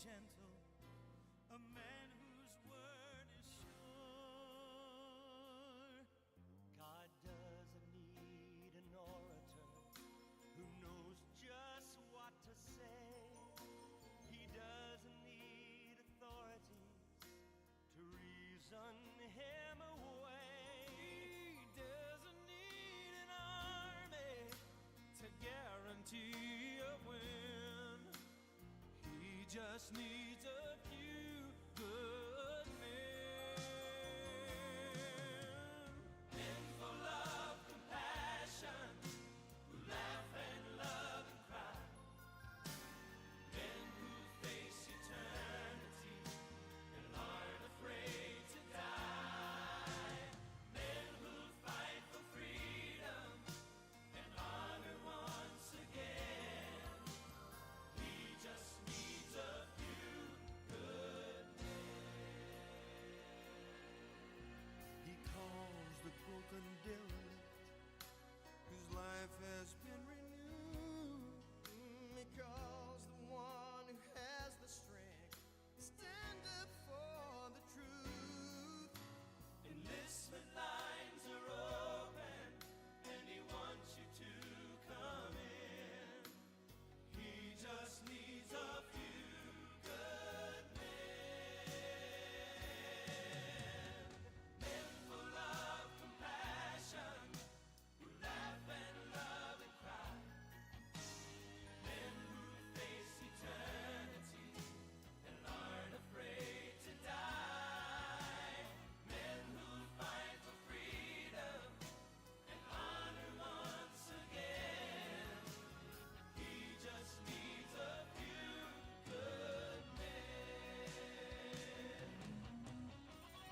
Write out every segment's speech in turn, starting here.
gentle, a man whose word is sure. God doesn't need an orator who knows just what to say. He doesn't need authorities to reason him away. He doesn't need an army to guarantee a win. He just needs a few good men. Men full of compassion, who laugh and love and cry. Men who face eternity and aren't afraid to die. Men who fight for freedom and honor once again. He just needs a few good men. He calls the broken derelict whose life has been renewed. He calls the one who has the strength to stand up for the truth. Enlistment lines are open, and he wants you to come in. He just needs a few good men. Men full of compassion, who laugh and love and cry. Men who face eternity and aren't afraid to die. Men who fight for freedom and honor once again. He just needs a few good men.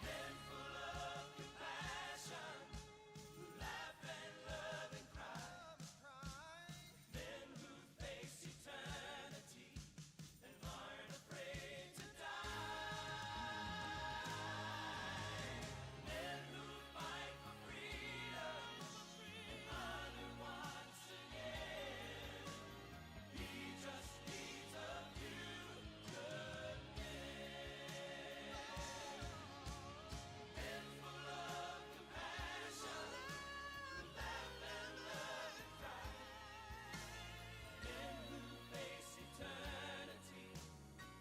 Men full of compassion, who laugh and love and cry. Men who face eternity and aren't afraid to die. Men who fight for freedom and honor once again. He just needs a few good men. Men full of compassion, who laugh and love and cry. Men who face eternity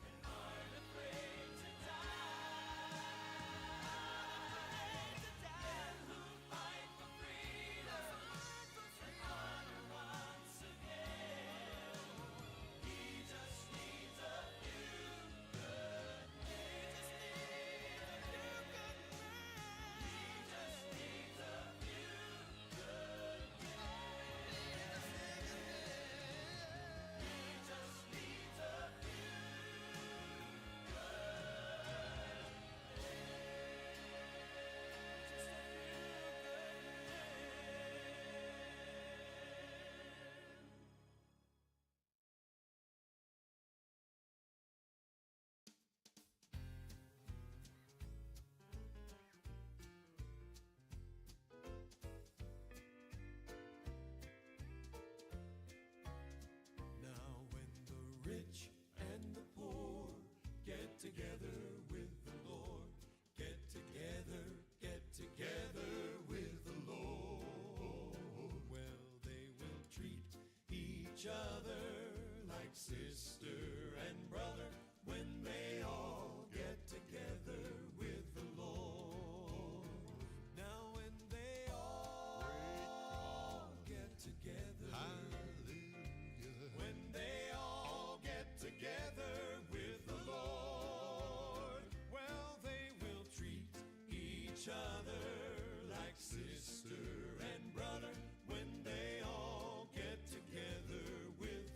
and aren't afraid to die. Men who fight for freedom and honor once again. He just needs a few good men. He just needs a few good men. He just needs a few good men. Just a few good men. Now when the rich and the poor get together with the Lord, get together, get together with the Lord. Well, they will treat each other like sister and brother when they all get together with the Lord. Now when they all get together, Hallelujah. when they all get together with the Lord, well, they will treat each other like sister and brother when they all get together with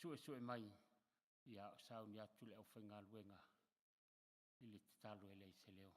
Su'esu'e mai a o sauni atu le aufaigaluega i le tatalo e leai se leo.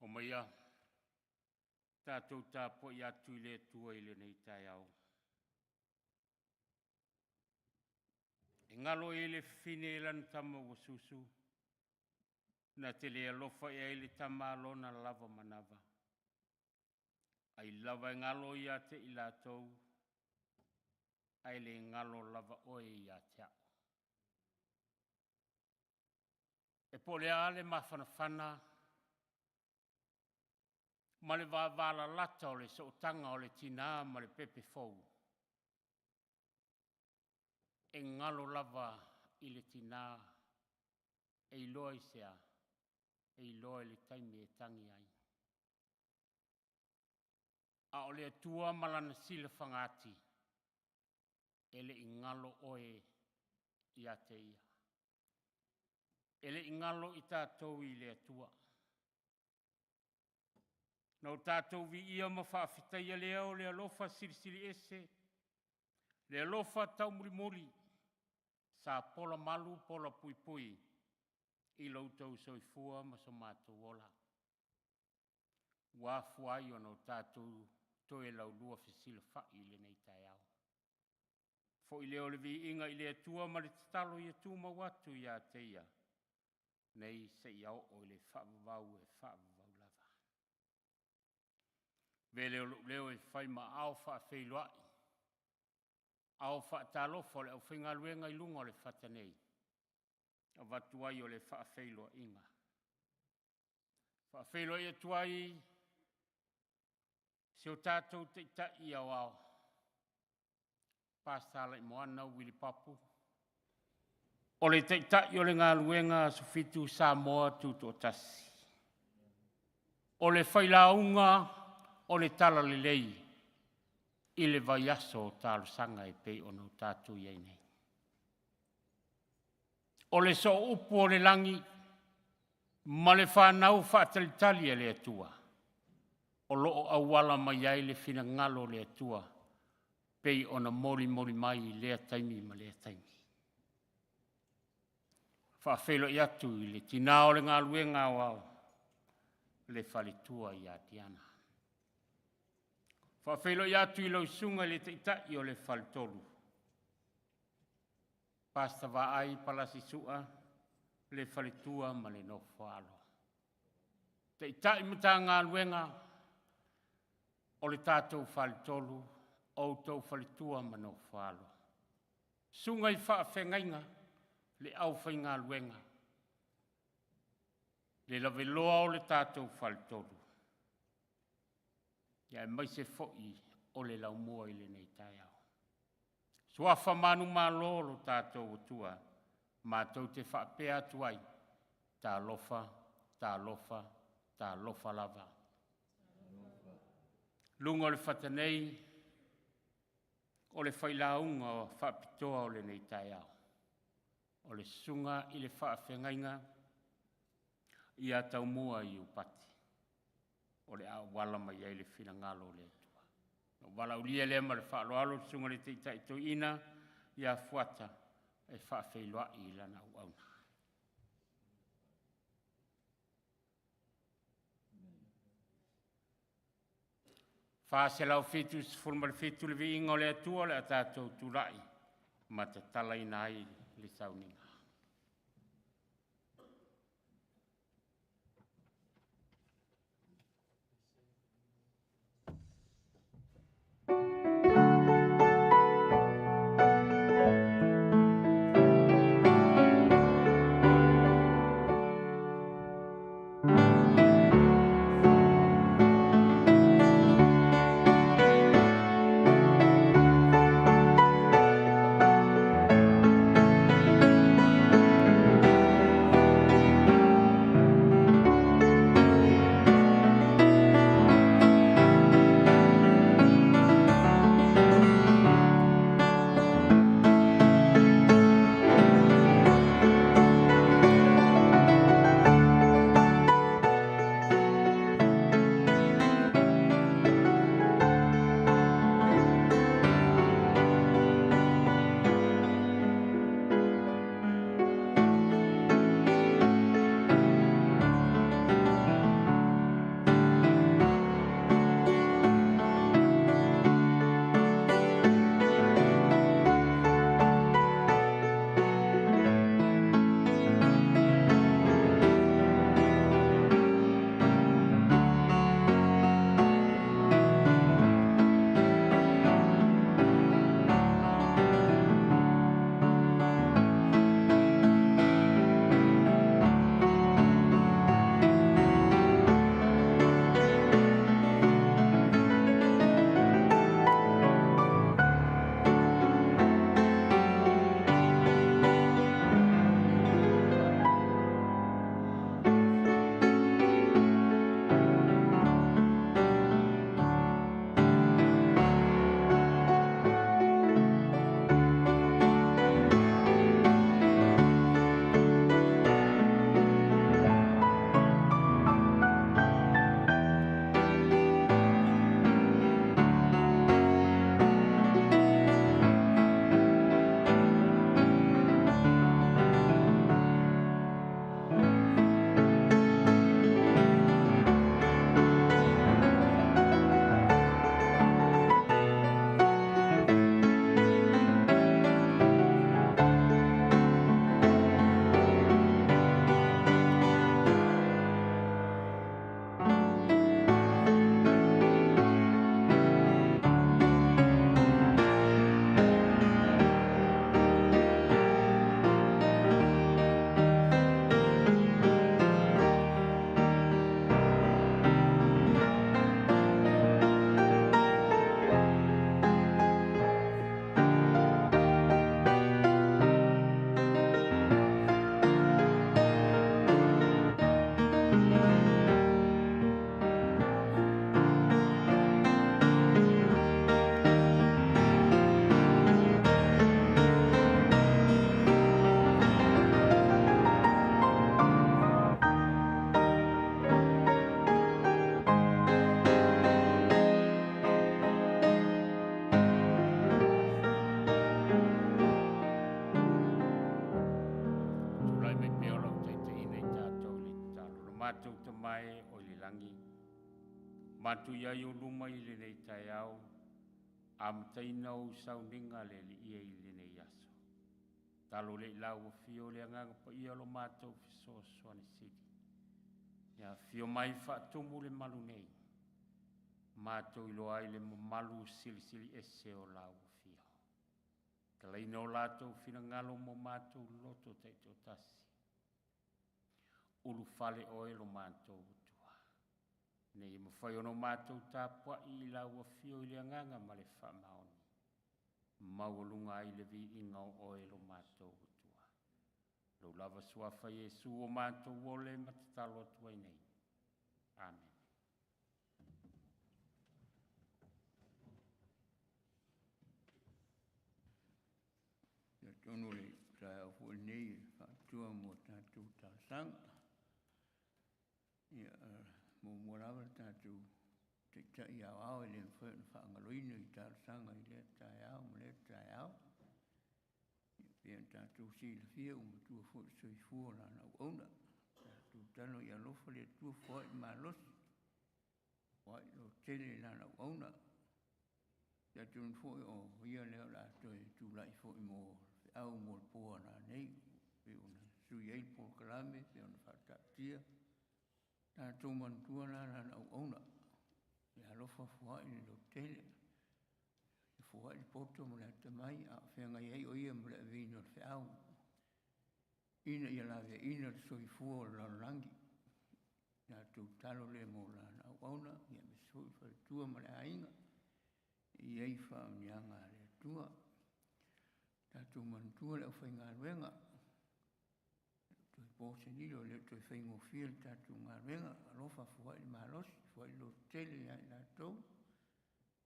Omaia tatou tapuai atu i le Atua i lenei taeao, e galo i ai le fafine i lana tama ua susu, na te le alofa i ai le tama lona lava manava, ai lava e galo ia te i latou, ae le galo lava oe ia te au. E po o le a le mafanafana ma le vavalalata o le sootaga o le tina ma le pepe fou, e galo lava i le tina, e iloa i se a? E iloa i le taimi e tagi ai. A o le Atua ma Lana silafaga ati, e le i galo oe ia te Ia, e le i galo i tatou i le Atua. Na o tatou viia ma faafetaia lea o le alofa silisili ese, le alofa taumulimuli sa pola malu pola puipui i lo outou soifua ma so matou ola, ua afua ai ona o tatou toe laulua fesilafai i lenei taeao. Foi lea o le viiga i le Atua ma le tatalo ia tumau atu ia te Ia nei seia oo i le faavavau e faavavau lava. Avea lea o lou leo e fai ma ao faafeiloai, ao faatalofa o le aufaigaluega i luga o le fata nei, avatu ai o le faafeiloaiga. E faafeiloai atu ai i si o tatou Taitai Aoao Pastor Alaimoana Uili Papu, o le Taitai o le Galuega Aso Fitu Samoa Tutoatasi, o le failauga o le Talalelei i le vaiaso o talosaga e pei ona tatou i ai nei. O le sooupu o le lagi ma le fanau faatalitali a le Atua, o lo o auala mai ai le finagalo o le Atua e pei ona molimoli mai i lea taimi ma lea taimi. E faafeiloai atu i le tina o le galuega aoao, le faletua ia Diana. E faafeiloai atu i lau susuga i le taitai o le faletolu, Pastor Vaai Palasi Sua le faletua ma le nofo a alo, taitai Matagaluega o le tatou faletolu, o outou faletua ma nofo-a-alo, susuga i faafeagaiga, le aufaigaluega, le lavaloa o le tatou faletolu, aemaise foi o le laumua i lenei taeao. Suafa manumalo o lo tatou Atua, matou te faapea atu ai, talofa, talofa, talofa lava. Luga o le fata nei O le failauga faapitoa o lenei taeao, o le susuga i le faafeagaiga ia Taumua Iupati o le a auala mai ai le finagalo o le Atua. Na ou valaaulia lea ma le faaaloalo le susuga i le taitai toeaina ia Fuata e faafeiloai lana auauna. 477 le viiga o le Atua o le a tatou tulai ma tatalaina ai le sauniga. Tulai mai pea o lau taitaiina i tatou i le tatalo. Lo matou Tama e oi le lagi, matou i ai o luma i lenei taeao, amataina ou sauniga le Alii i lenei aso. Talo le i lau afio le Agaga Paia lo matou fesoasoani sili. Ia afio mai faatumu le malu nei, matou iloa ai le mamalu silisili ese o lau afio. Tatalaina o latou finagalo ma o matou loto taitoatasi, ulufale Oe lo matou Atua, ina ia mafai ona matou tapuai i lau afio i le agaga ma le faamaoni, maualuga ai le viiga o Oe lo matou Atua. Lou lava Suafa Iesu ua matou ole ma tatalo atu ai nei. Amene. Atonu o le taeao foi lenei e faapitoa mo tatou talosaga. Ia, muamua lava le tatou Taitai Aoao e le mafai ona faagaloina i talosaga i lea taeao ma lea taeao. Ia, pei ona tatou silafia ua matua foi le soifua o lana auauna. Tatou talo ia alofa le Atua foai le malosi, foai le lototele i lana auauna. Talitonu foi o ia lea o le a toe tulai foi mo le feau mo le po a nanei, pei ona sui ai le polokalame, pei ona faataatia. Tatou manatua la lana auauna, ia alofa foai le lototele, ia foai le poto ma le atamai a o feagai ai o ia ma le aveina o le feau, ina ia laveaiina le soifua o le lalolagi. Tatou tatalo lea mo lana auauna, aemaise foi le faletua ma le aiga, e i ai faamanuiaga a le Atua. Tatou manatua le aufaigaluega, e le o toe po se lilo, e le o toe faigofie le tatou galuega. Alofa foai le malosi, foai le lototele ia i latou,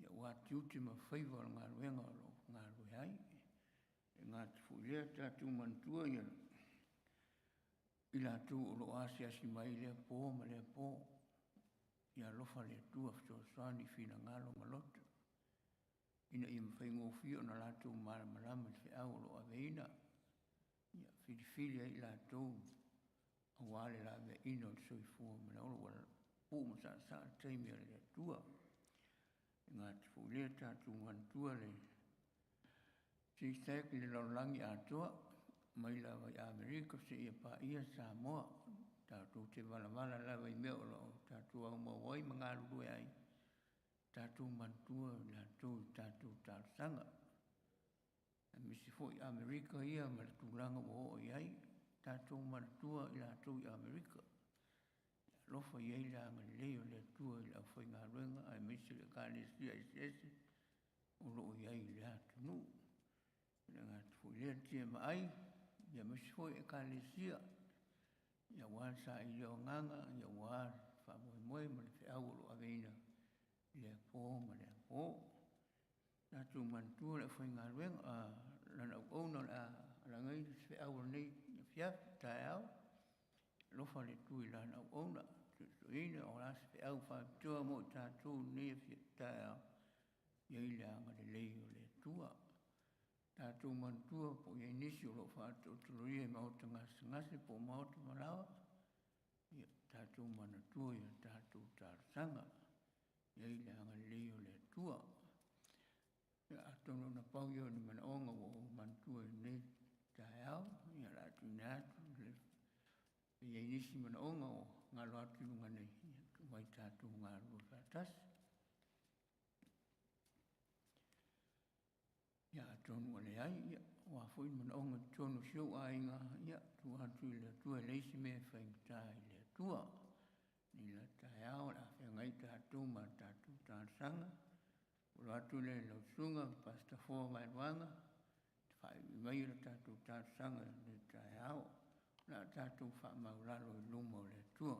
aua tiute ma faiva o le galuega o lo o galulue ai. E le gata foi i lea, tatou manatua i latou o lo o asiasi mai i lea po ma lea po. Ia alofa le Atua fesoasoani i finagalo ma loto, ina ia faigofie ona latou malamalama i le feau o lo o aveina, ia filifili ai i latou aua le laveaiina o le soifua ma le ola, ua puu ma saasaa le taimi a le Atua. E gata foi i lea, tatou manatua le CSAC i le lalolagi atoa, mai lava i Amerika seia paia Samoa. Tatou te valavala lava i mea o lo o tatou aumau ai ma galulue ai, tatou manatua i latou i tatou talosaga. Aemaise foi Amerika ia ma le tulaga ua oo i ai, tatou manatua i latou i Amerika. Alofa i ai le agalelei o le Atua i le aufaigaluega aemaise le Ekalesia eseese o lo o i ai i lea atunuu. E le gata foi i lea le TMI, aemaise foi Ekalesia, aua le sailia o agaga, aua le faamoemoe ma le feau o lo o aveina i lea po ma lea po. Tatou manatua le aufaigaluega, lana auauna o le a alagaina se feau o lenei afiafi taeao. Alofa le Atua i lana auauna, suesueina o le a se feau faapitoa mo i tatou i lenei afiafi taeao, i ai le agalelei o le Atua. Tatou manatua po o i ai nisi o lo o faatolotololia i maota gasegase po o maota malaoa, ia tatou manatua i a tatou talosaga, i ai le agalelei o le Atua. Ia, atonu na pau ia o ni manaoga ua ou manatua i lenei taeao, ia o le a tuuina atu le i ai nisi manaoga o galo atu i luga nei, ia tuu mai tatou galulue faatasi. Ia, atonu ua leai, ia, o a foi ni manaoga i totonu o si ou aiga, ia, tuu atu i le Atua, e leai se mea e faigata i le Atua. Nei la taeao o le a feagai tatou ma tatou talosaga. Polo atu lea i lau susuga Pastor Fua Vaeluaga, te faaiuiu mai le tatou talosaga i le taeao. O le a tatou faamaulalo i luma o le Atua.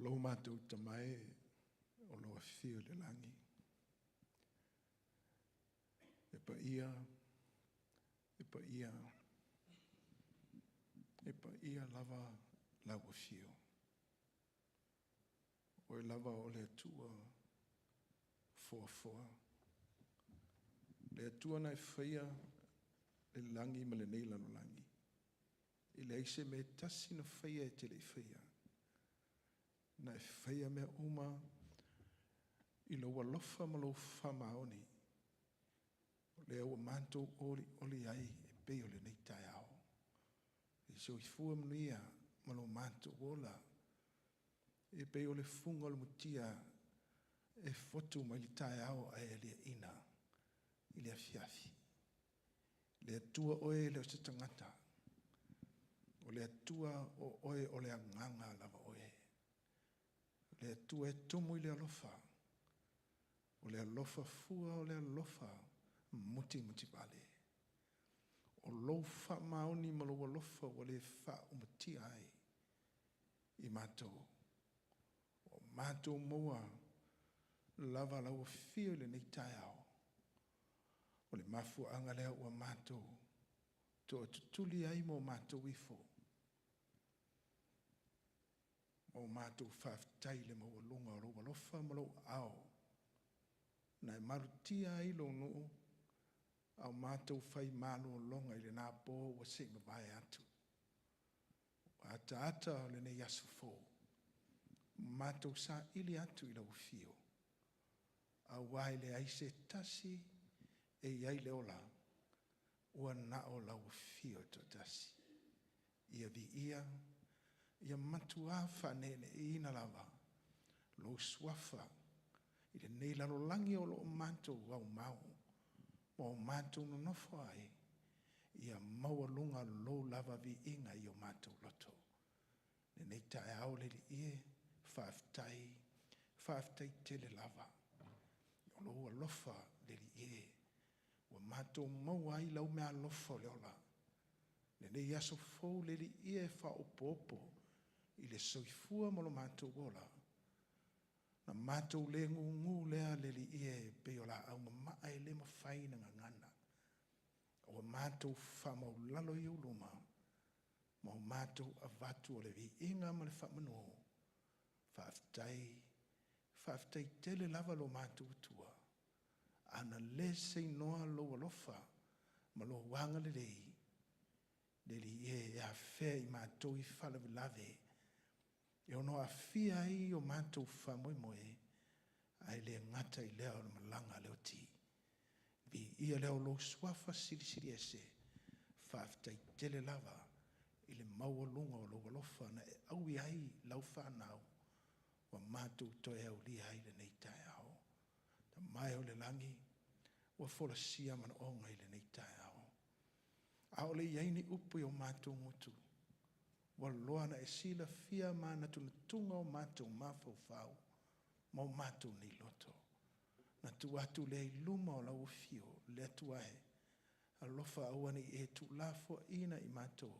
Lo matou Tama e o lo o afio i le lagi, e paia, e paia, e paia lava lau afio. Oe lava o le Atua foafoa, le Atua na e faia le lagi ma lenei lalolagi. E leai se mea e tasi na faia e te le i faia. Na e faia mea uma i lou alofa ma lou faamaoni. O lea ua matou olioli ai e pei o lenei taeao. Le soifua manuia ma lo matou ola, e pei o le fuga o le mutia e fotu mai le taeao ae aliaina i le afiafi. Le Atua oe e le o se tagata, o le Atua o oe o le agaga lava oe. O le Atua e tumu i le alofa, o le alofa fua o le alofa mutimutivale. O lou faamaoni ma lou alofa ua le faaumatia ai i matou. Ua matou maua lava lau afio i lenei taeao. O le mafuaaga lea ua matou tootutuli ai mo matou ifo, ma o matou faafetai i le maualuga o lou alofa ma lou aao na e malutia ai lou nuu a o matou fai malologa i lena po ua se i mavae atu. Ua ataata o lenei aso fou, matou saili atu i lau afio, aua e leai se tasi e i ai le ola ua na o lau afio e toatasi. Ia viia, ia matua faaneeneeina lava lou Suafa i lenei lalolagi o lo o matou aumau ma o matou nonofo ai, ia maualuga lou lava viiga i o matou loto. Lenei taeao le Alii e, faafetai, faafetai tele lava i lou alofa le Alii e, ua matou maua ai lau meaalofa o le ola. Lenei aso fou le Alii e, faaopoopo i le soifua ma lo matou ola, na matou le gugu lea le Alii e pei o laau mamaa e le mafai ona gagana, a ua matou faamaualalo i ou luma ma o matou avatu o le viiga ma le faamanu. Faafetai, faafetai tele lava lo matou Atua. A na le seinoa lou alofa ma lou agalelei, le Alii e, e afea i matou i faalavelave e ono aafia ai o matou faamoemoe, ae le gata i lea o le malaga a le oti. Viia lea o lou Suafa Silisili Ese. Faafetai tele lava i le maualuga o lou alofa na e aui ai i lau fanau ua matou toe aulia ai lenei taeao. Tama e o le lagi, ua folasia manaoga i lenei taeao, a o le i i ai ni upu i o matou gutu, ua loa ona e silafia manatunatuga o matou mafaufau ma o matou nei loto. Ona tuu atu lea i luma o lau Afio, le Atua e, alofa aua ne i e tuulafoaiina i matou,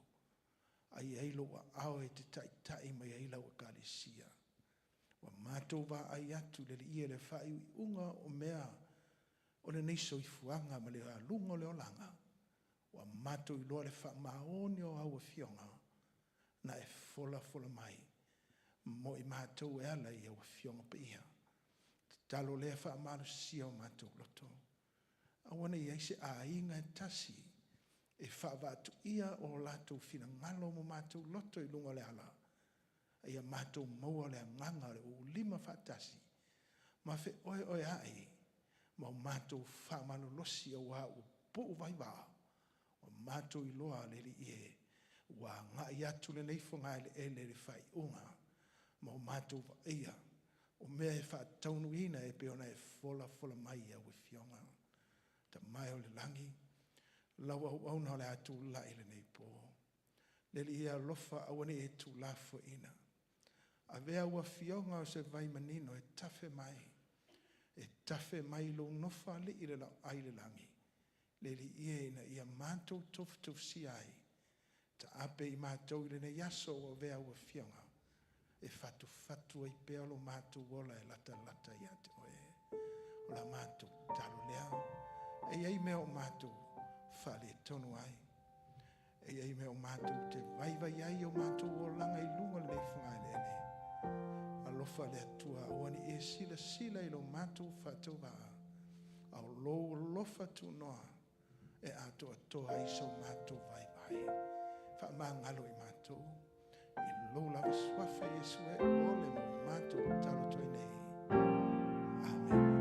a ia i ai lou aao e te taitai mai ai lau Ekalesia. Ua matou vaai atu le Alii i le faaiuiuga o mea o lenei soifuaga ma le aluga o le olaga, ua matou iloa le faamaoni o au Afioga na e folafola mai mo i matou e ala i au Afioga Paia. Tatalo lea, faamalosia o matou loto, aua ne i i ai se aiga e tasi e faavaatuia o latou finagalo ma o matou loto i luga o le ala, a ia matou maua le agaga o le uulima faatasi ma feoeoeai ma o matou faamalolosi, aua ua puu vai vaa, ua matou iloa le Alii e, ua agai atu lenei fogaeleele i le faaiuga ma ua matou vaaia o mea e faataunuuina e pei ona e folafola mai i au Afioga. Tama e o le lagi, o lau auauna o le a tulai i lenei po, le Alii e alofa aua ne i e tuulafoaiina. Avea au Afioga o se vai manino e tafe mai, e tafe mai lou Nofoalii i le laoai i le lagi, le Alii e, ina ia matou tofutofusia ai, taape i matou i lenei aso ua avea au Afioga. E fatufatu ai pea lo matou ola e latalata ia te oe. O la matou tatalo lea. E i ai mea o matou faaletonu ai. E i ai mea o matou te vaivai ai o matou olaga i luga o lenei fogaeleele. Alofa le Atua, aua ne i e silasila i lo matou faatauvaa, a o lou alofa tunoa e atoatoa ai so matou vaivai. Faamagalo i matou i lou lava suafa Iesu e ole ma matou tatalo atu ai nei. Amene.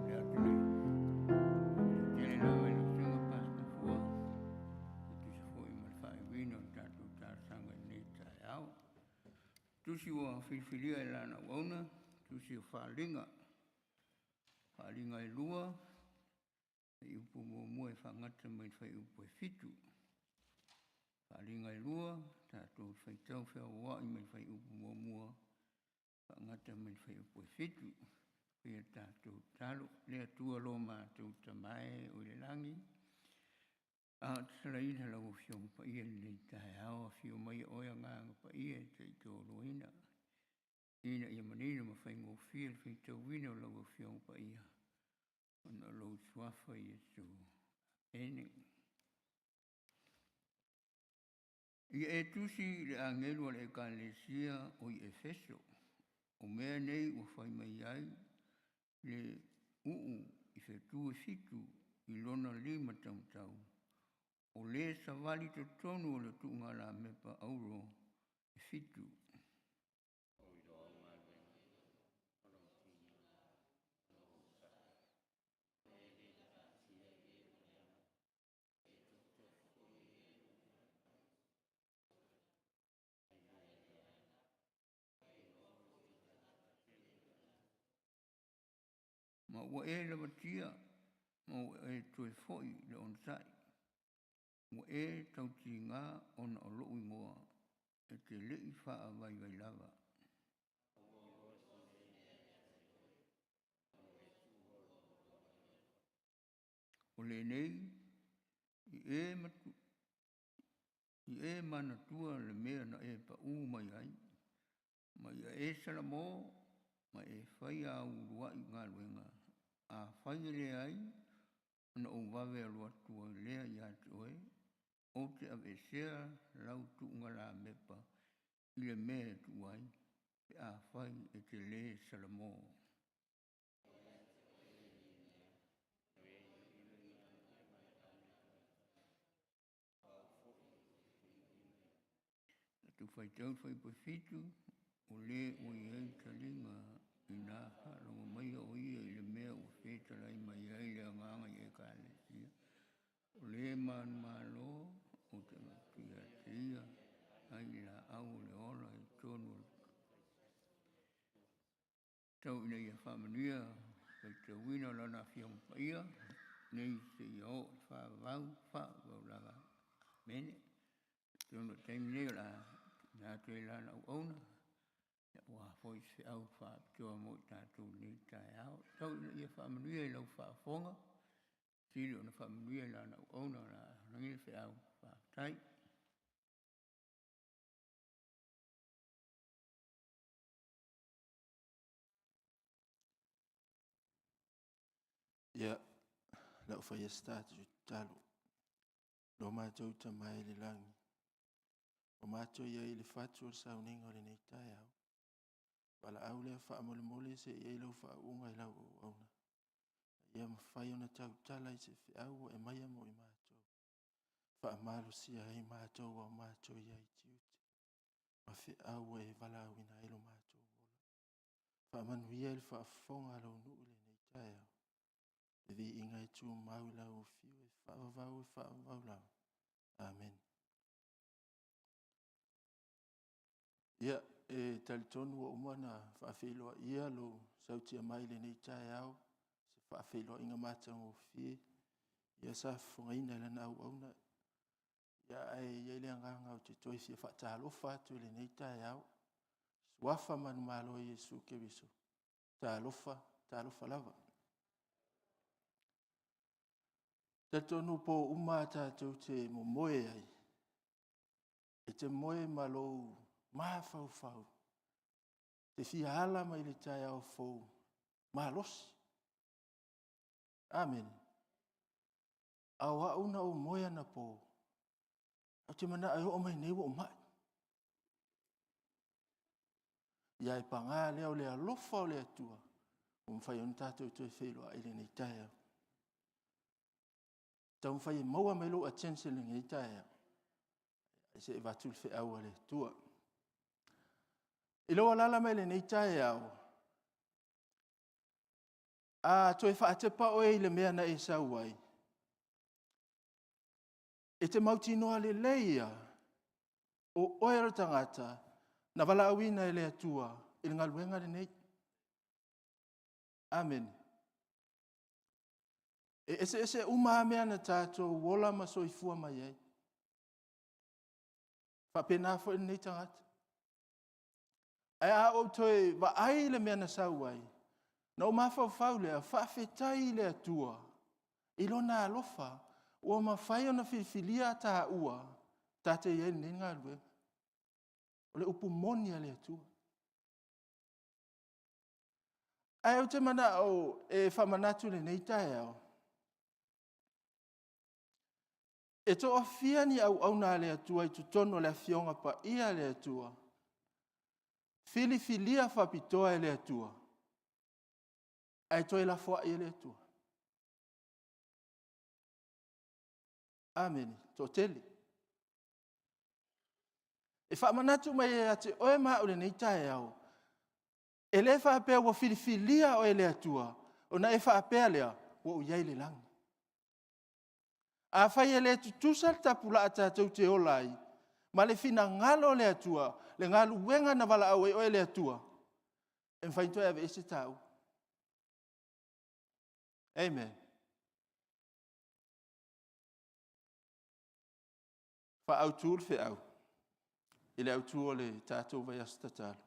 Le atunuu tele lava i lau Afioga Pastor Fua e tusa foi ma le faaiuina o le tatou talosaga i lenei taeao. Tusi ua filifilia e lana auauna, tusi o Faaaliga. Faaaliga e 2, fuaiupu 1 e faagata mai le fuaiupu e 7. Faaaliga e 2, tatou te faitau feauaua'i mai le fuaiupu 1 faagata mai le fuaiupu e 7. Faia le tatou tatalo. Le Atua lo matou Tama e o i le lagi, a o tatalaina lau Afioga Paia i lenei taeao, afio mai oe Agaga Paia e taitoluaina, ina ia manino ma faigofie le faitauina o lau Afioga Paia, ona o lou suafa Iesu. Amene. Ia e tusi i le agelu a le Ekalesia o i Efeso, o mea nei ua fai mai ai le uu i fetu e 7 i lona lima taumatau, o le savali totonu o le tuugalamepa auro e 7. Ma ua e lavatia ma ua e toe foi le onosai, ua e tautiga ona o lou igoa, e te lei faavaivai lava. O lenei i e manatua le mea na e paū mai ai, ma ia e salamo ma e fai au uluai galuega, a fai e leai, ona ou vave alu atu ai lea ia te oe, ou te aveesea lau tuugalamepa i le mea e tuu ai, pe a fai e te lē salamo. Tatou faitau le fuaiupu e 7, o lē ua i ai taliga inā faalogo mai o ia i le mea ua fetalai mai ai le Agaga i Ekalesia, o le manumalo ou te avatu ia te ia ai le laau o le ola i totonu o le tau ina ia faamanuia faitauina o lana Afioga Paia nei seia oo i le faavavau faavavau lava. Amene. Atonu o le taimi lenei o le a tuuina atu ai i lana auauna, aua foi se feau faapitoa mo i tatou i lenei taeao. Tau ina ia faamanuia i lau faafofoga, sili ona faamanuia i lana auauna o le a lagi le feau. Faafetai. Ia, lau fai se tatou tatalo. Lo matou Tama i le lagi, o matou i ai i le fatu o le sauniga o lenei taeao. Valaau lea faamolemole se i ai lau faauuga i lau auauna. Ia mafai ona tautala i se feau ua e aumaia mo i matou. Faamalosia ai matou a o matou i ai i tiute ma feau ua e valaauina ai lo matou ola. Faamanuia i le faafofoga a lou nuu i lenei taeao. Le viiga e tumau i lau Afio e faavavau e faavavau lava. Amene. Ia, e talitonu ua uma ona faafeiloaia lou sautia mai i lenei taeao, se faafeiloaiga matagofie ia sa fofogaina e lana auauna. Ia, ae i ai le agaga ou te toe fia faatalofa atu i lenei taeao, suafa manumalo o Iesu Keriso, talofa, talofa lava. E talitonu po uma lava tatou te momoe ai, e te moe ma lou mafaufau e te fia ala mai le taeao fou malosi. Amene. A o au na ou moe anapo, ou te manao e oo mai nei ua ou mai. Ae paga lea o le alofa o le Atua ua mafai ai ona tatou toe feiloai i lenei taeao. Taumafai e maua mai lou attention i lenei taeao se i avatu le feau a le Atua. I lou alaala mai lenei taeao, a toe faatepa oe i le mea na e sau ai, e te mautinoa lelei lava, o oe o le tagata na valaauina e le Atua i le galuega lenei. Amene. E eseese uma lava mea na tatou ola ma soifua mai ai. E faapena foi lenei tagata. Ae a ou toe vaai i le mea na sau ai, ona ou mafaufau lea, faafetai i le Atua i Lona alofa ua mafai ona filifilia taua ta te i ai i lenei galuega. O le upu moni a le Atua. Ae ou te manao e faamanatu i lenei taeao, e toafia ni auauna a le Atua i totonu o le Afioga Paia a le Atua, filifilia faapitoa e le Atua, ae toe lafoai e le Atua? Amene. Toatele. E faamanatu mai ia te oe ma au i lenei taeao, e le faapea ua filifilia oe e le Atua ona e faapea lea, ua ou i ai i le lagi. Afai e le tutusa le tapulaa tatou te ola ai ma le finagalo o le Atua, le galuega na valaau ai oe e le Atua, e mafai ona toe aveese taua. Amen. Faaautu le feau i le autu o le tatou vaiaso tatalo,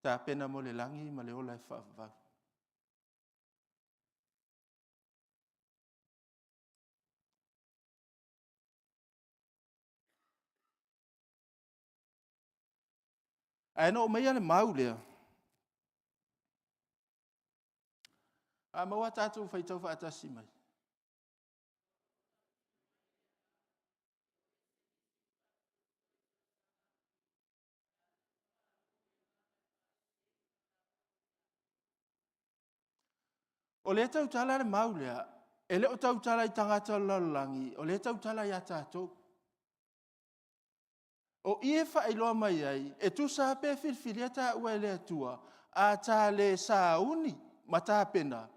tapena mo le lagi ma le ola e faavavau. Ae na ou aumaia le mau lea, a maua tatou faitau faatasi mai. O lea e tautala le mau lea, e le o tautala i tagata o le lalolagi, o lea e tautala ia tatou. O i e faailoa mai ai, e tusa lava pe filifilia taua e le Atua, a ta le sauni ma tapena,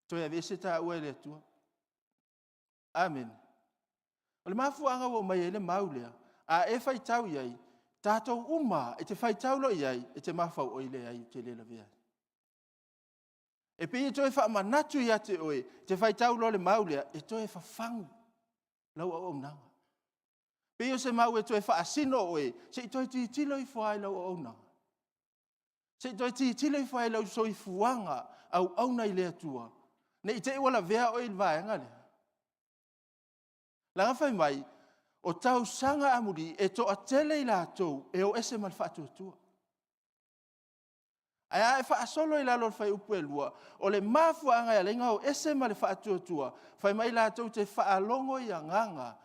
toe aveese taua e le Atua. Amene. O le mafuaaga ua aumai ai le mau lea, a e faitau i ai, tatou uma lava, e te faitau loa i ai, e te mafaufau, oi leai ou te le lavea ai. E pei e toe faamanatu ia te oe, e te faitau loa i le mau lea, e toe fafagu lau auaunaga. E pei o se mau e toe faasino oe, se i toe tilotilo ifo lava i lau auaunaga. Se i toe tilotilo ifo lava i lau soifuaga auauna i le Atua, ne i te i ua lavea oe i le vaega lea. Leaga fai mai, o tausaga amuli e toatele i latou e o ese ma le faatuatua. Ae a e faasolo i lalo o le fuaiupu e 2, o le mafuaaga e ala ai ona o ese ma le faatuatua, fai mai latou te faalogo i agaga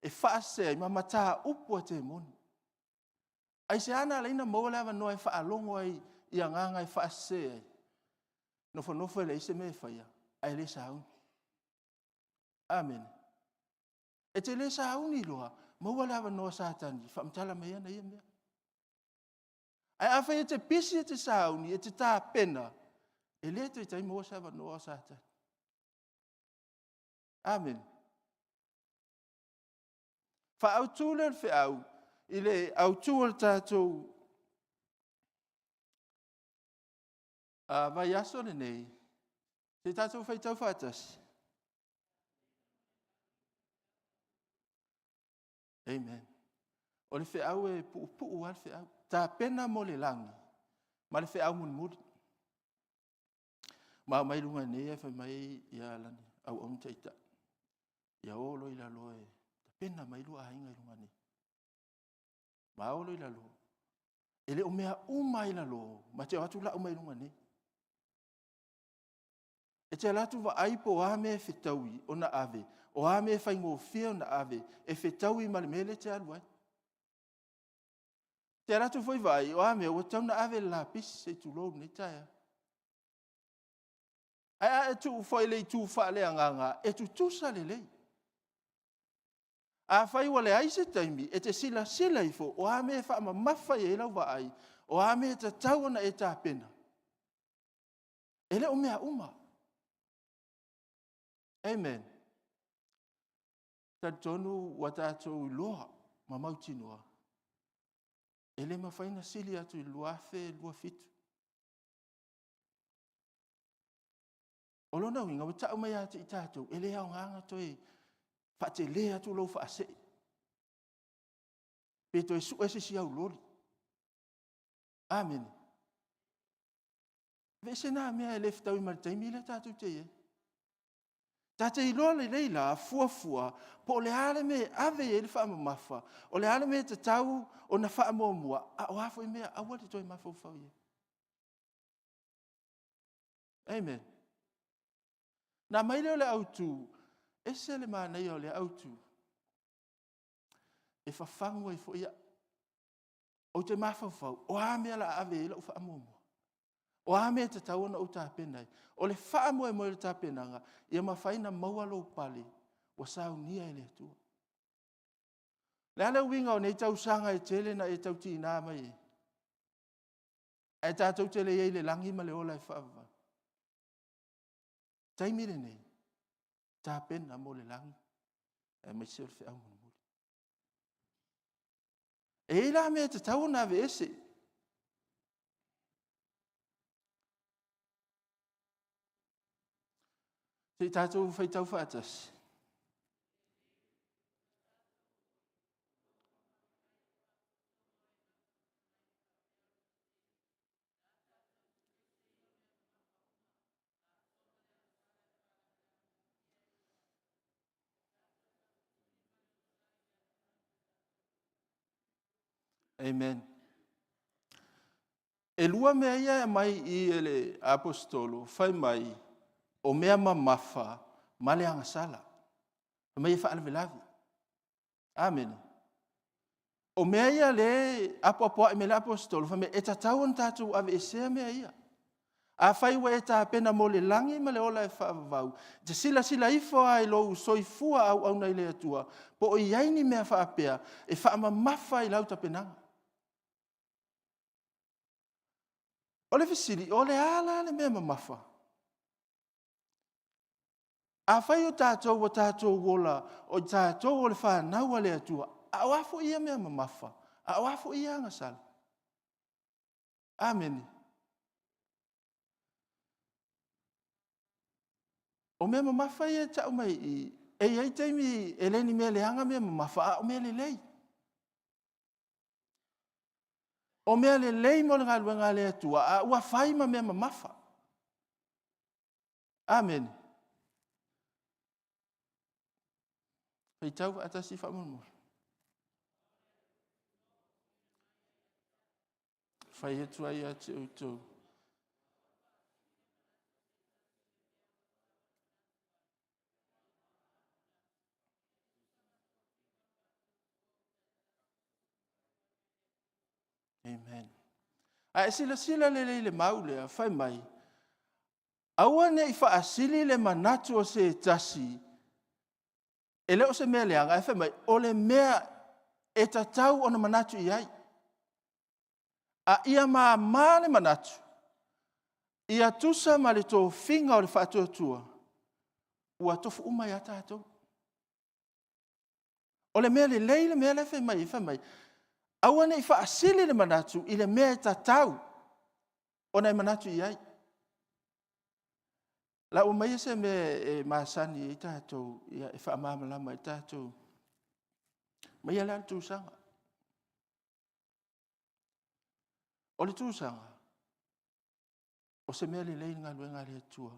e faasese ai ma mataupu a temoni. Aisea na ala ai ona maua le avanoa e faalogo ai i agaga e faasese ai? Nofonofo e leai se mea e faia, ae le sauni. Amene. E te le sauni loa, maua le avanoa o Satani e faamatala mai ai ana ia mea. Ae afai e te pisi e te sauni, e te tapena, e le taitai maua se avanoa o Satani. Amene. Faaautu lea o le feau i le autu o le tatou vaiaso lenei, se i tatou faitau faatasi. Amen. O le feau e puupuu lava le feau. Tapena mo le lagi ma le feau mulimuli. Ma omai i luga nei ae fai mai ia lana auauna taitai, ia o loa i lalo e tapena mai lua aiga i luga nei. Ma o loa i lalo. E le o mea uma lava i lalo, ma te o atu lau mai luga nei. E te alu atu vaai po o a mea e fetaui ona ave, o a mea e faigofie ona ave, e fetaui ma le mea lea e te alu ai. E te alu atu foi vaai o a mea ua tatau ona ave i le lapisi se i tulou i lenei taeao. Ae a e tuu foi i le itu faaleagaga, e tutusa lelei. Afai ua leai se taimi, e te silasila ifo o a mea e faamamafa i ai lau vaai, o a mea e tatau ona e tapena. E le o mea uma. Amen. E talitonu ua tatou iloa ma mautinoa, e le mafai ona sili atu i le 2027. O lona uiga, ua tau mai ia te i tatou, e le aoga ona toe faatele atu lou faasee, pe toe sue se isi au loli. Amene. Aveese na mea e le fetaui ma le taimi lea tatou te i ai. Ta te iloa lelei la fuafua po o le a le mea e ave i ai le faamamafa, o le a le mea e tatau ona faamuamua, a o a foi mea aua le toe mafaufau i ai. Amen. Na aumai lea o le autu, ese le manaia o le autu, e fafagu ai foi au. Ou te mafaufau, o a mea o le a ave i ai lau faamuamua? O a mea e tatau ona ou tapena ai? O le faamoemoe o le tapenaga, ia mafai ona maua lou pale ua saunia e le Atua. O le a le uiga o nei tausaga e tele na e tau tiga mai ai, ae tatou te le i ai i le lagi ma le ola e faavavau? taimi lenei, tapena mo le lagi aemaise o le feau mulimuli. E i ai la mea e tatau ona aveese. Se i tatou faitau faatasi. Amen. E lua mea ia e aumai i i e le Aposetolo, fai mai, o mea mamafa ma le agasala. Fai mai e faalavelave. Amene. O mea ia lea e apoapoai mai ai le Aposetolo, fai mai e tatau ona tatou aveesea mea ia. Afai ua e tapena mo le lagi ma le ola e faavavau, e te silasila ifo lava i lou soifua auauna i le Atua, po o i ai ni mea faapea e faamamafa i lau tapenaga. O le fesili, o le a la le mea mamafa? Afai o tatou ua tatou ola, o tatou o le fanau a le Atua, a o a foi ia mea mamafa, a o a foi ia agasala? Amene. O mea mamafa ia e tau mai i i, e i ai taimi e le ni mea leaga mea mamafa, a o mea lelei. O mea lelei mo le galuega a le Atua, a ua fai ma mea mamafa. Amene. Faitau faatasi faamolemole. Fai atu ai ia te outou. Amen. A e silasila lelei i le mau lea, fai mai, aua ne i faasili le manatu o se tasi, e le o se mea leaga, ae fai mai, o le mea e tatau ona manatu i ai. A ia mama le manatu, ia tusa ma le tofiga o le faatuatua, ua tofu uma ai lava tatou. O le mea lelei le mea lea e fai mai ai, fai mai, aua ne i faasili le manatu i le mea e tatau ona e manatu i ai. Lau maia se mea e masani ai tatou, ia, e faamalamalama ai tatou. Maia la le tusaga. O le tusaga, o se mea lelei le galuega a le Atua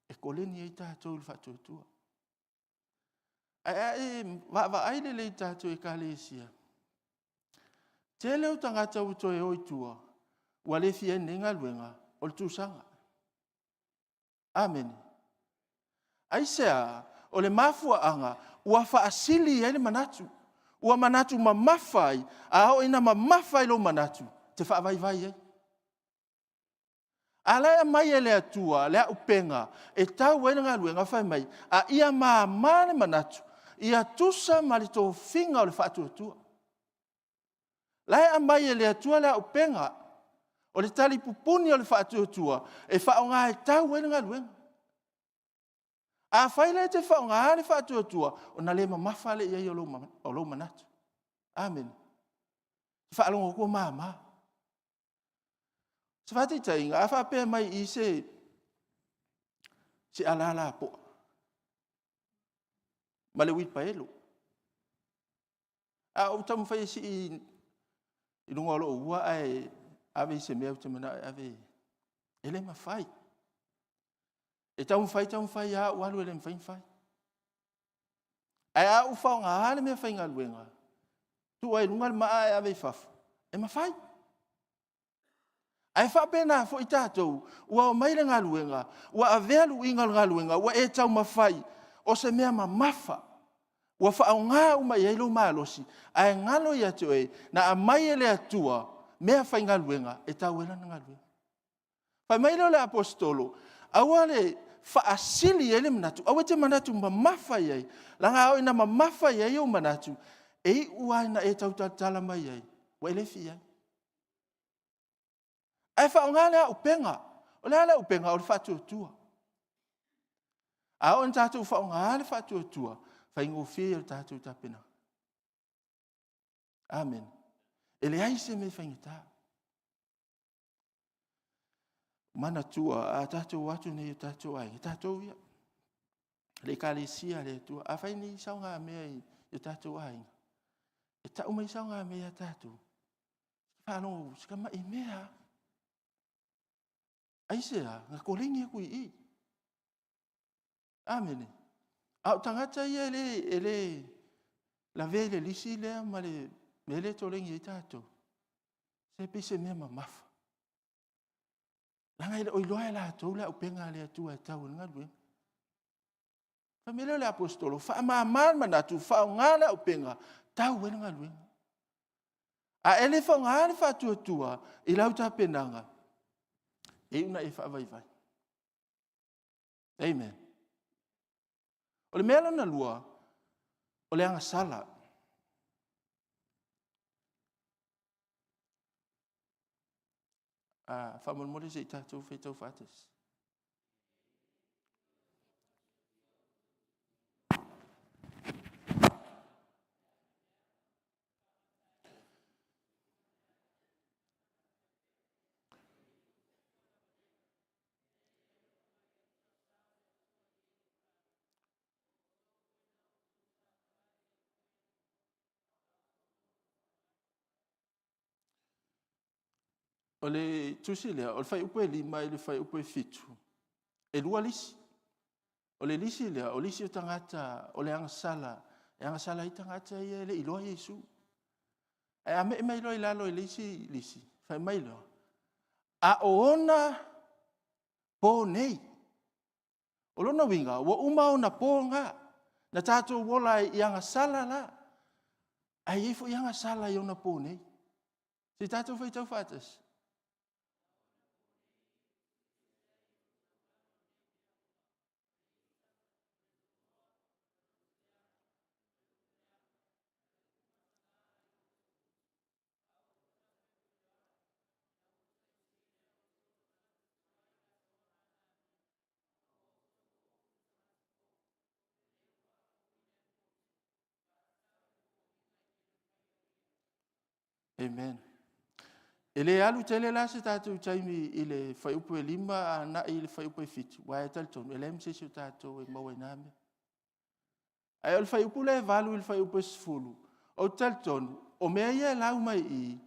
e koleni ai tatou i le faatuatua. Ae a e vaavaai lelei i tatou ekalesia, tele o tagata ua toe o i tua, ua le fia i ai i lenei galuega, o le tusaga. Amene. Aisea? O le mafuaaga ua faasili ai le manatu, ua manatu mamafa ai, a oo ina mamafa i lou manatu, e te faavaivai ai. A la e aumai e le Atua le auupega e tau ai le galuega, fai mai, a ia mama le manatu, ia tusa ma le tofiga o le faatuatua. La e aumai e le Atua le auupega, o le talipupuni o le faatuatua e faaaoga e tau ai le galuega. Afai la e te faaaogaina le faatuatua, ona le mamafa lea i ai o lou manatu. Amene. E faalogo atu ua mama. O se faataitaiga, a faapea mai i i se ala lapoa ma le uilipaelo, a ou taumafai e sii i luga o lou ua ae ave i se mea ou te manao e ave i ai, e le mafai. E taumafai taumafai lava ou alu e le mafai ona fai. Ae a ou faaaogaina le meafaigaluega, tuu ai i luga le maa ae ave i fafo, e mafai. Ae faapena foi tatou, ua omai le galuega, ua avea luiga o le galuega, ua e taumafai o se mea mamafa, ua faaaoga uma i ai lou malosi, ae galo ia te oe, na aumai e le Atua meafaigaluega e tau ai lana galuega. Fai mai lea o le aposetolo, aua le faasili i ai le manatu, aua e te manatu mamafa i ai, leaga a oo ina mamafa i ai ou manatu, e iu lava ina e tautalatala mai ai, ua e le fia i ai. Ae faaaoga le auupega. O le a le auupega? O le faatuatua. A oo ina tatou faaaogaina le faatuatua, faigofie ia o tatou tapenaga. Amene. E leai se mea e faigata. Manatua, a tatou o atu nei i o tatou aiga, tatou ia, le ekalesia a le Atua, a fai ni saogamea i o tatou aiga, e tau mai saogamea ia tatou, faalogo, si tamai mea lava. Aisea? Na koleni atu i i. Amene. A o tagata ia e le, e le lavea i le lisi lea ma le mea lea e koleni ai tatou, se pei se mea mamafa. Leaga e le o iloa e latou le auupega a le Atua e tau ai le galuega. Fai mai lea o le aposetolo, faamama le manatu, faaaoga le auupega, tau ai le galuega. A e le faaaogaina le faatuatua i lau tapenaga, e iu ina e faavaivai. Amen. O le mea lona lua, o le agasala. Ah, faamolemole se i tatou faitau faatasi. O le tusi lea, o le fuaiupu e 5 i le fuaiupu e 7, e lua lisi. O le lisi lea, o lisi o tagata o le agasala E agasala ai tagata ia e le iloa Iesu. Ae a me'e mai loa i lalo i le isi lisi, fai mai loa, a o ona po nei. O lona uiga, ua uma ona po na, na tatou ola ai i agasala la, ae i ai foi agasala i ona po nei. Se i tatou faitau faatasi. Amen. E le alu tele la se tatou taimi i le fuaiupu e 5 agai i le fuaiupu e 7, aua e talitonu e leai ma se isi o tatou e maua i na mea. Ae o le fuaiupu lea e 8 i le fuaiupu e 10, ou te talitonu, o mea ia e lau mai i i, e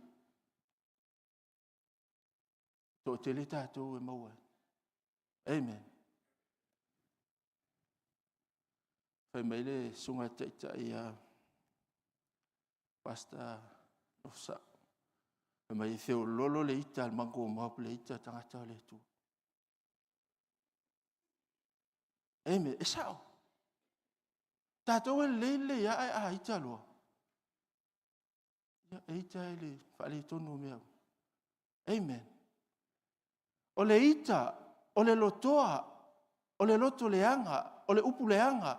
toatele tatou e maua ai. Amen. Fai mai le susuga i le taitai a Pastor Ofisa, fai mai e feololo le ita a le mongrel mob, le ita a tagata o le Atua. Amen. E sao. Tatou e lelei lelei lava, ae a ita loa, ia e ita i le faaletonu o mea uma. Amen. O le ita, o le lotoa, o le loto leaga, o le upu leaga,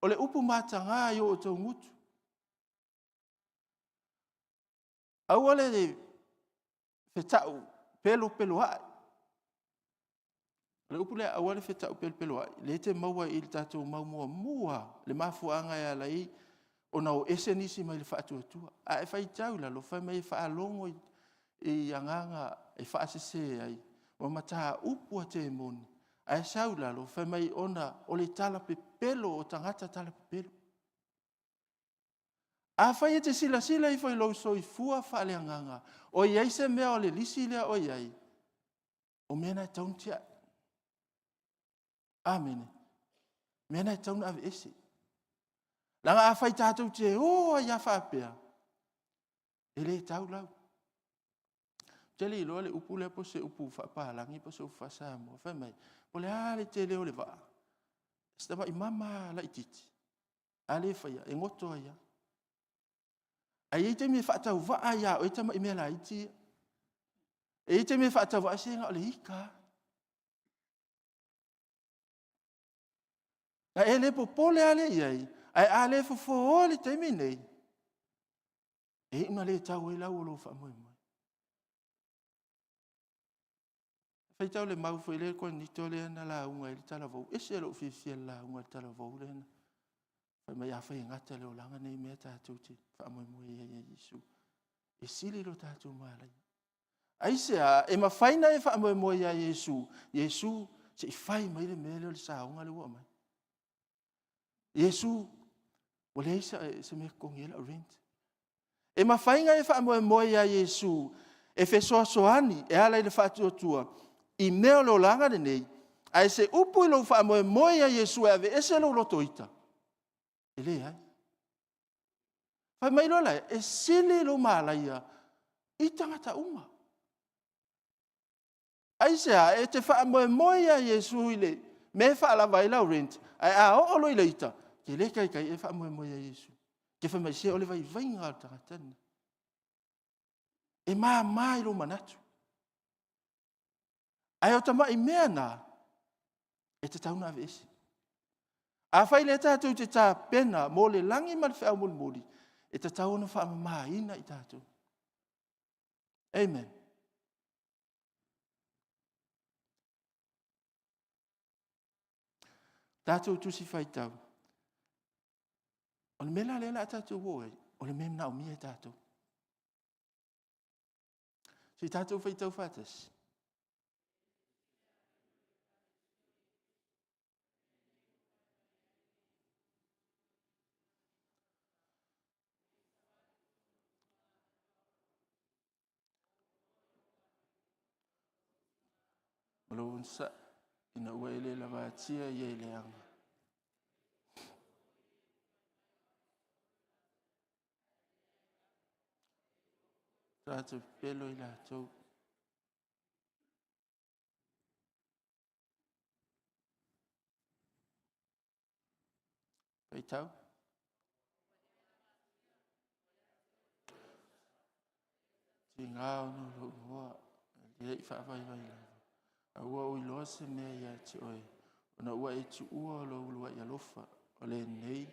o le upu mataga i o outou gutu. Aua le fetau pelopeloa'i. O le upu lea aua le fetau pelopeloa'i, lea e te maua i le tatou mau muamua lava, le mafuaaga e ala ai ona o ese nisi mai le faatuatua. A e faitau i lalo, fai mai e faalogo i agaga e faasese ai ma mataupu a temoni, ae sau i lalo, fai mai ona o le talapepelo o tagata talapepelo. Afai e te silasila ifo i lou soifua faaleagaga o i ai se mea o le lisi lea o i ai, o mea na e tatau ona tiai. Amene. O mea na e tatau ona aveese. Leaga afai tatou te o ai lava faapea, e le tau lau. Ou te le iloa le upu lea po o se upu faapalagi po o se upu faa-Samoa. Fai mai, po o le a le tele o le vaa, si tamai mama lava laitiiti, a le faia, e goto ai lava. Ae i ai taimi e faatauvaa ai ia oe tamai mea laiti ia. E i ai taimi e faatauvaa ai, se na o le ita lava. Na e le popole lava lea i ai, ae a le fofoa i le taimi lenei, e iu ina le tau ai lau o lou faamoemoe. Faitau le mau foi lea le Korinito lea na lauga ai le talavou, e ese lou fiafia i le lauga a le talavou lea na fai mai afai e gata i le olaga nei mea tatou te faamoemoe ai ia Iesu, e sili lo tatou malaia. Aisea? E mafai ona e faamoemoe ia Iesu, Iesu se i fai mai le mea lea o le saoga lea ua aumai. Iesu, ua leai se mea e totogi ai lau rent. E mafai ona e faamoemoe ia Iesu e fesoasoani e ala i le faatuatua i mea o le olaga lenei, ae se upu i lou faamoemoe ia Iesu e aveese lou loto ita, e leai. Fai mai loa lea, e sili lou malaia i tagata uma. Aisea? E te faamoemoe ia Iesu i le mea e faalava ai lau rent, ae a oo loa i le ita, e te le taitai e faamoemoe ia Iesu. E te fai mai, se o le vaivaiga lava o le tagata lenei. E mama i lou manatu. Ae o tamai mea na, e tatau ona aveese. Afai o lea tatou te tapena mo le lagi ma le feau mulimuli, e tatau ona faamamaina i tatou. Amen. Tatou Tusi Faitau. O le mea la lea o le a tatou oo i ai, o le mea e manaomia e tatou. Se i tatou faitau faatasi. Ma lou onosai ina ua e le lavatia ia i le aga. Tatou pepelo i latou. Faitau. Tiga ona o lou igoa, e le i faavaivai lava. A ua ou iloa se mea ia te oe, ona ua e tuua lou uluai alofa, o lenei,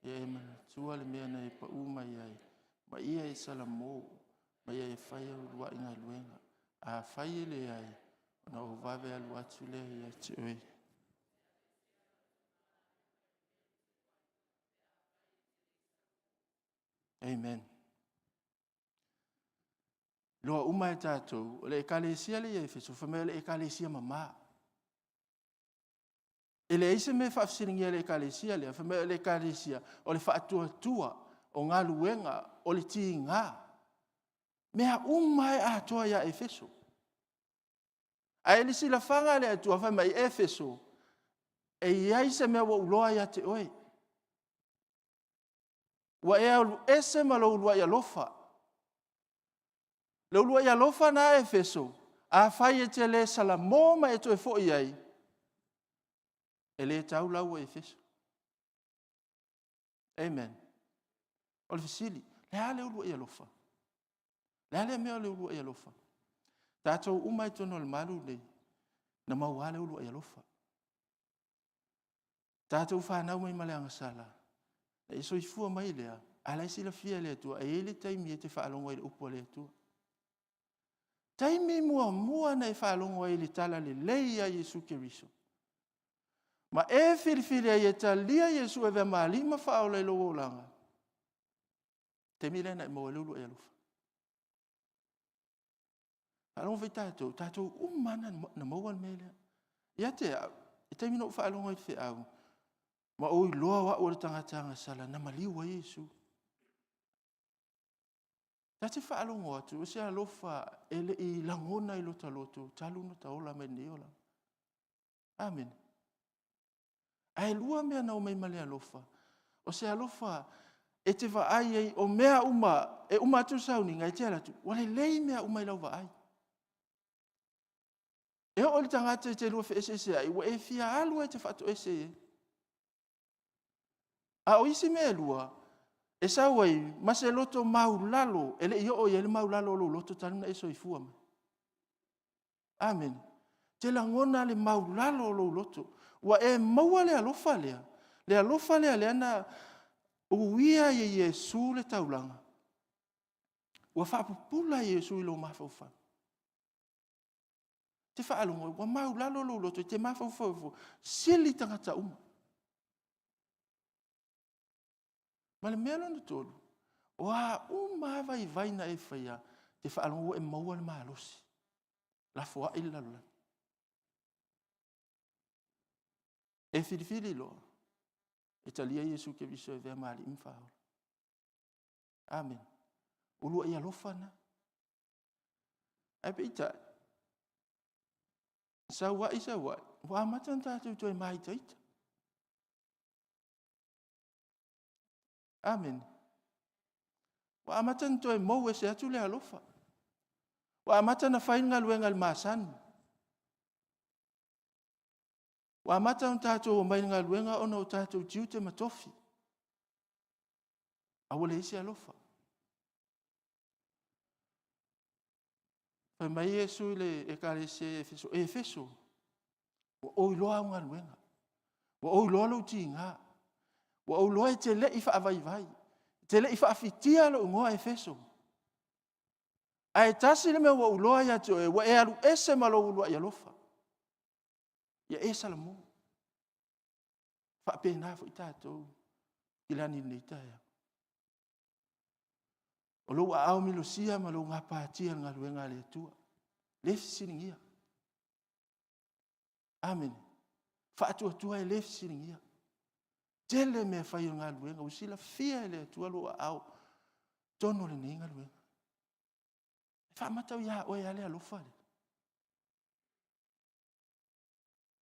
ia e manatua le mea na e pau mai ai, ma ia e salamo, ma ia e fai au uluai galuega. Afai e leai, ona ou vave alu atu lea ia te oe. Amen. Iloa uma e tatou, o le ekalesia lea i Efeso, fai mai o le ekalesia mama. E leai se mea e faafesiligia e le ekalesia lea, fai mai o le ekalesia, o le faatuatua, o galuega, o le tiga. Mea uma e atoa ia Efeso. Ae i le silafaga a le Atua, fai mai, Efeso, e i ai se mea ua ou iloa ia te oe. Ua e alu ese ma lou uluai alofa. Le uluai alofa na Efeso, afai e te le salamo ma e toe foi ai, e le tau lau o Efeso. Amen. O le fesili, le a le uluai alofa? Le a le mea o le uluai alofa? Tatou uma i totonu o le malu lenei, na maua le uluai alofa. Tatou fanau mai ma le agasala, e soifua mai lea, a la e silafia e le Atua, e i ai le taimi e te faalogo ai i le upu a le Atua. Taimi muamua na e faalogo ai i le tala lelei ia Iesu Keriso, ma e filifili ai e talia Iesu e avea ma Alii ma Faaola i lou olaga, taimi lea na e maua ai le uluai alofa. Faalogo foi tatou, tatou uma lava na maua le mea lea. Ia te au, i le taimi na ou faalogo ai i le feau, ma ou iloa o au o le tagata agasala na maliu ai Iesu. Ta te faalogo atu, o se alofa e le i lagona i lota loto talu ona ta ola mai lenei olaga. Amene. Ae lua mea na omai ma le alofa. O se alofa e te vaai ai, o mea uma, e uma atu le sauniga, e te alu atu, ua lelei mea uma i lau vaai. E oo i le tagata e te lua feeseeseai, ua e fia alu e te faatoese i ai. A o isi mea e lua, e sau ai ma se loto maulalo e le i oo i ai le maulalo o lou loto talu ona e soifua mai. Amene. Te lagona le maulalo o lou loto. Ua e maua le alofa lea, le alofa lea lea na uia e Iesu le taulaga, ua faapupula Iesu i lou mafaufau. Te faalogo, ua maulalo lou loto, e te mafaufau foi, sili tagata uma. Ma le mea lona tolu, o a uma lava vaivai na e faia, e te faalogo ua e maua le malosi, lafoai le lalolagi. E filifili loa, e talia Iesu Keriso e avea ma Alii ma Faaola. Amene. Uluai alofa lena. Ae peitai, sau ai sau ai, ua amata ona tatou toe māitaita. Amene. Ua amata ona toe mou ese atu le alofa. Ua amata ona fai le galuega i le masani. Ua amata ona tatou omai i le galuega ona o tatou tiute ma tofi. A ua leai se alofa. Fai mai Iesu i le ekalesia i Efeso, e Efeso, ua ou iloa au galuega, ua ou iloa lou tiga, ua ou iloa e te le i faavaivai, e te le i faafitia lou igoa Efeso. Ae tasi le mea ua ou iloa ia te oe, ua e alu ese ma lou uluai alofa. Ia e salamo. E faapena foi tatou i le ani i lenei taeao. O lou aao minosia ma lou gapatia i le galuega a le Atua. Le fesiligia. Amene. Faatuatua e le fesiligia. Tele mea fai o le galuega, ua silafia e le Atua lou aao totonu o lenei galuega. E faamatau ia oe lava le alofa lea.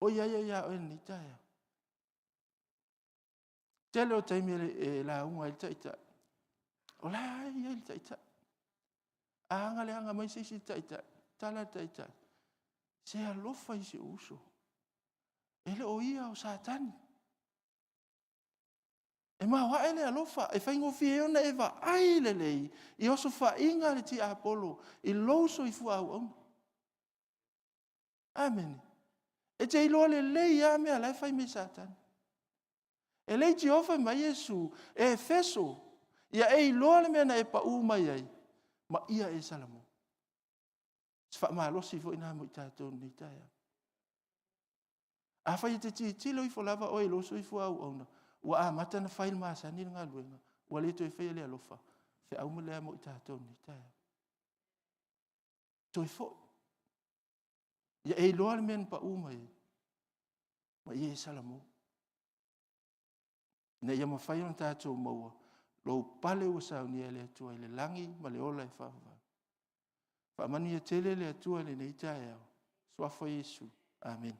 O i ai ia oe i lenei taeao. Tele o taimi e lauga ai le Taitai, o la e i ai le Taitai. A aga leaga mai se isi taitai, tala le taitai, se alofa i si ou uso. E le o ia o Satani. E maoae le alofa, e faigofie ai ona e vaai lelei i osofaiga a le tiapolo i lou soifua auauna. Amene. E te iloa lelei lava mea la e fai mai e Satani. E leitioa fai mai Iesu, e Efeso, ia e iloa le mea na e pau mai ai, ma ia e salamo. Se faamalosi foi lena mo i tatou i lenei taeao. Afai e te tilotilo ifo lava oe i lou soifua auauna, ua amata ona fai le masani le galuega, ua le toe faia i le alofa, feau lea mo i tatou i lenei taeao. Toe foi. Ia e iloa le mea na pau mai ai, ma ia e salamo. Ina ia mafai ona tatou maua lou pale ua saunia e le Atua i le lagi ma le ola e faavavau. Faamanuia tele le Atua i lenei taeao. Suafa o Iesu. Amene.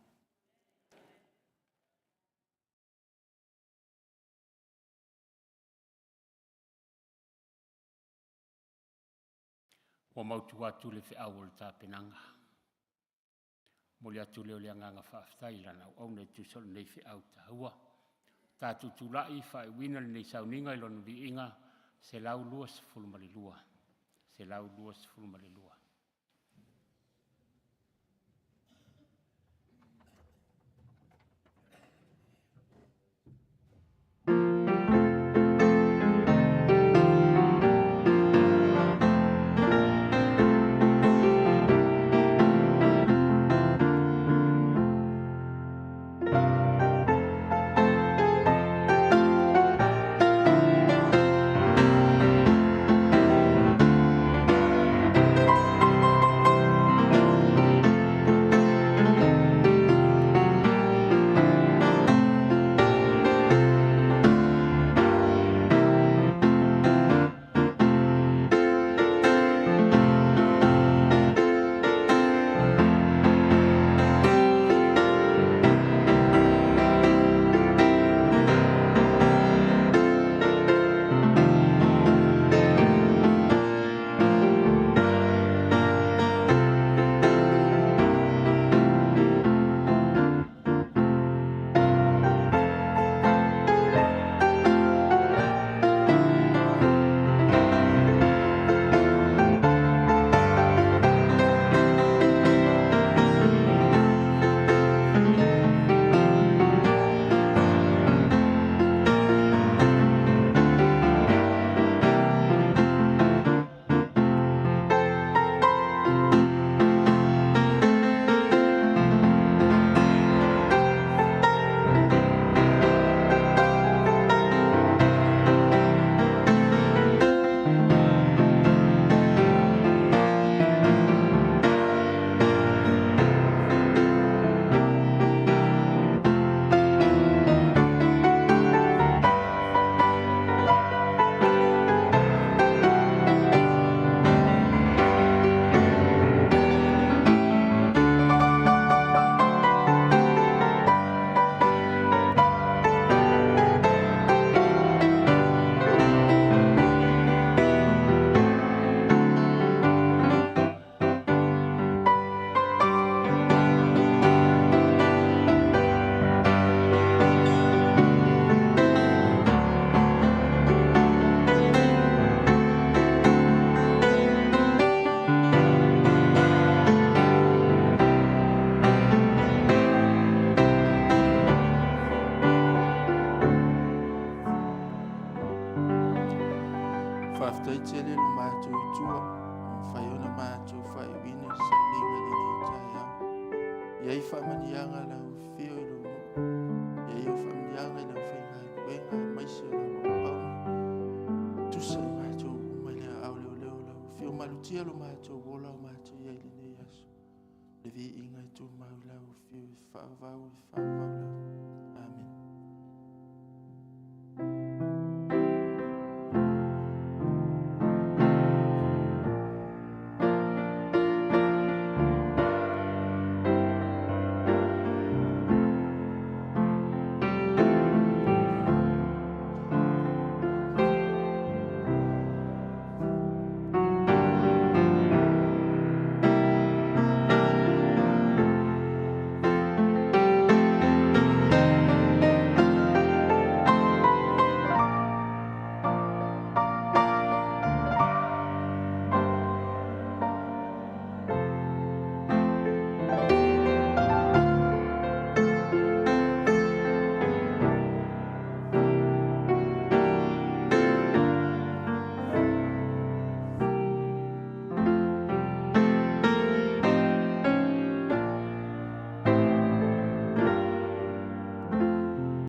Ua mautu atu le feau o le tapenaga. Momoli atu lea o le agaga faafetai i lana auauna e tusa o lenei feau taua. Tatou tulai e faaiuina lenei sauniga i Lona Viiga 122. 122. Faafetai tele lo matou Atua, ua mafai ona matou faaiuina le sauniga i lenei taeao. E i ai faamanuiaga a lau Afio i lou nuu, e i ai au faamanuiaga i le aufaigaluega aemaise o lau auauna. Tusa i matou uma i le aao leo o lau Afio, malutia lo matou ola o matou i ai i lenei aso. Le viiga e tumau i lau Afio e faavavau e faavavau lava.